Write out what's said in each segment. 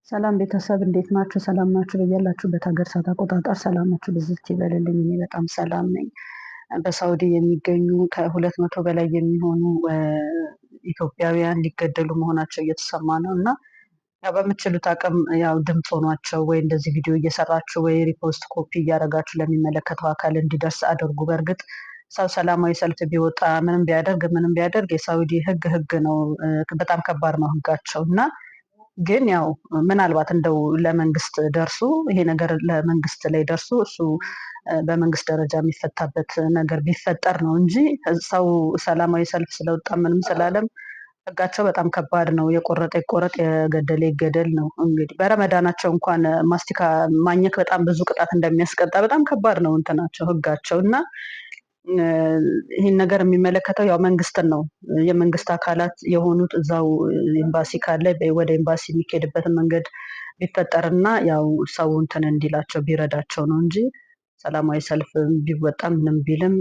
ሰላም ቤተሰብ፣ እንዴት ናችሁ? ሰላም ናችሁ? በያላችሁበት ሀገር ሰዓት አቆጣጠር ሰላማችሁ ብዝት ይበልልኝ። እኔ በጣም ሰላም ነኝ። በሳውዲ የሚገኙ ከ200 በላይ የሚሆኑ ኢትዮጵያውያን ሊገደሉ መሆናቸው እየተሰማ ነው። እና ያው በምትችሉት አቅም ያው ድምፅ ሆኗቸው ወይ እንደዚህ ቪዲዮ እየሰራችሁ ወይ repost copy እያደረጋችሁ ለሚመለከተው አካል እንዲደርስ አድርጉ። በእርግጥ ሰው ሰላማዊ ሰልፍ ቢወጣ ምንም ቢያደርግ ምንም ቢያደርግ የሳውዲ ህግ ህግ ነው። በጣም ከባድ ነው ህጋቸው። እና ግን ያው ምናልባት እንደው ለመንግስት ደርሶ፣ ይሄ ነገር ለመንግስት ላይ ደርሶ እሱ በመንግስት ደረጃ የሚፈታበት ነገር ቢፈጠር ነው እንጂ ሰው ሰላማዊ ሰልፍ ስለወጣ ምንም ስላለም ህጋቸው በጣም ከባድ ነው። የቆረጠ ይቆረጥ፣ የገደለ ይገደል ነው። እንግዲህ በረመዳናቸው እንኳን ማስቲካ ማኘክ በጣም ብዙ ቅጣት እንደሚያስቀጣ በጣም ከባድ ነው እንትናቸው ህጋቸው። እና ይህን ነገር የሚመለከተው ያው መንግስትን ነው። የመንግስት አካላት የሆኑት እዛው ኤምባሲ ካለ ወደ ኤምባሲ የሚካሄድበትን መንገድ ቢፈጠርና ያው ሰው እንትን እንዲላቸው ቢረዳቸው ነው እንጂ ሰላማዊ ሰልፍ ቢወጣ ምንም ቢልም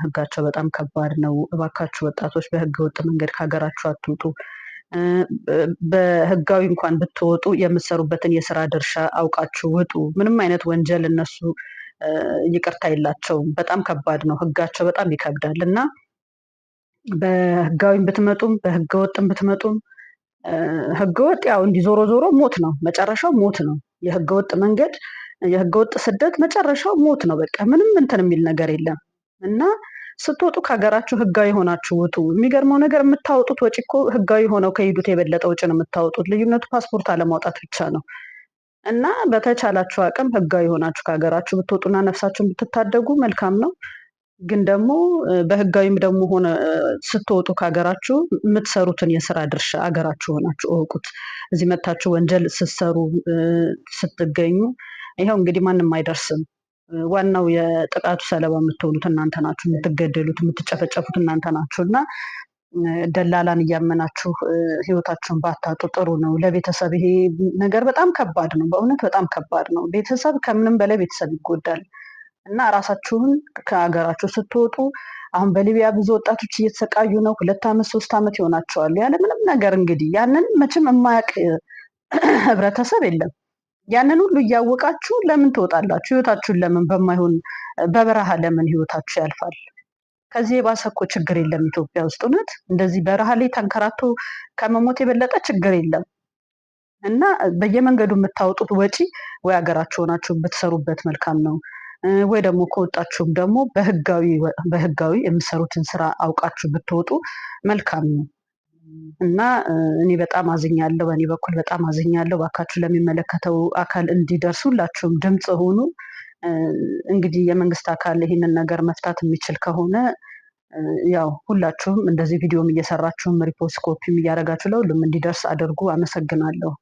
ህጋቸው በጣም ከባድ ነው። እባካችሁ ወጣቶች፣ በህገ ወጥ መንገድ ከሀገራችሁ አትውጡ። በህጋዊ እንኳን ብትወጡ የምትሰሩበትን የስራ ድርሻ አውቃችሁ ውጡ። ምንም አይነት ወንጀል እነሱ ይቅርታ የላቸውም። በጣም ከባድ ነው። ህጋቸው በጣም ይከብዳል። እና በህጋዊም ብትመጡም በህገ ወጥም ብትመጡም፣ ህገ ወጥ ያው እንዲህ ዞሮ ዞሮ ሞት ነው። መጨረሻው ሞት ነው። የህገ ወጥ መንገድ፣ የህገ ወጥ ስደት መጨረሻው ሞት ነው። በቃ ምንም እንትን የሚል ነገር የለም። እና ስትወጡ ከሀገራችሁ ህጋዊ ሆናችሁ ውጡ። የሚገርመው ነገር የምታወጡት ወጪ እኮ ህጋዊ ሆነው ከሄዱት የበለጠ ወጪ ነው የምታወጡት። ልዩነቱ ፓስፖርት አለማውጣት ብቻ ነው። እና በተቻላችሁ አቅም ህጋዊ ሆናችሁ ከሀገራችሁ ብትወጡና ነፍሳችሁን ብትታደጉ መልካም ነው። ግን ደግሞ በህጋዊም ደግሞ ሆነ ስትወጡ ከሀገራችሁ የምትሰሩትን የስራ ድርሻ አገራችሁ ሆናችሁ እወቁት። እዚህ መታችሁ ወንጀል ስትሰሩ ስትገኙ ይኸው እንግዲህ ማንም አይደርስም። ዋናው የጥቃቱ ሰለባ የምትሆኑት እናንተ ናችሁ። የምትገደሉት፣ የምትጨፈጨፉት እናንተ ናችሁ። እና ደላላን እያመናችሁ ህይወታችሁን ባታጡ ጥሩ ነው። ለቤተሰብ ይሄ ነገር በጣም ከባድ ነው። በእውነት በጣም ከባድ ነው። ቤተሰብ ከምንም በላይ ቤተሰብ ይጎዳል። እና ራሳችሁን ከሀገራችሁ ስትወጡ፣ አሁን በሊቢያ ብዙ ወጣቶች እየተሰቃዩ ነው። 2 ዓመት 3 ዓመት ይሆናቸዋል ያለ ምንም ነገር። እንግዲህ ያንን መቼም የማያውቅ ህብረተሰብ የለም። ያንን ሁሉ እያወቃችሁ ለምን ትወጣላችሁ? ህይወታችሁን ለምን በማይሆን በበረሃ ለምን ህይወታችሁ ያልፋል? ከዚህ የባሰ እኮ ችግር የለም ኢትዮጵያ ውስጥ። እውነት እንደዚህ በረሃ ላይ ተንከራቶ ከመሞት የበለጠ ችግር የለም። እና በየመንገዱ የምታወጡት ወጪ ወይ ሀገራችሁ ሆናችሁ ብትሰሩበት መልካም ነው፣ ወይ ደግሞ ከወጣችሁም ደግሞ በህጋዊ የምትሰሩትን ስራ አውቃችሁ ብትወጡ መልካም ነው። እና እኔ በጣም አዝኛለሁ። በእኔ በኩል በጣም አዝኛለሁ። እባካችሁ ለሚመለከተው አካል እንዲደርሱ ሁላችሁም ድምፅ ሁኑ። እንግዲህ የመንግስት አካል ይህንን ነገር መፍታት የሚችል ከሆነ ያው ሁላችሁም እንደዚህ ቪዲዮም እየሰራችሁም repost copy ም እያደረጋችሁ ለሁሉም እንዲደርስ አድርጉ። አመሰግናለሁ።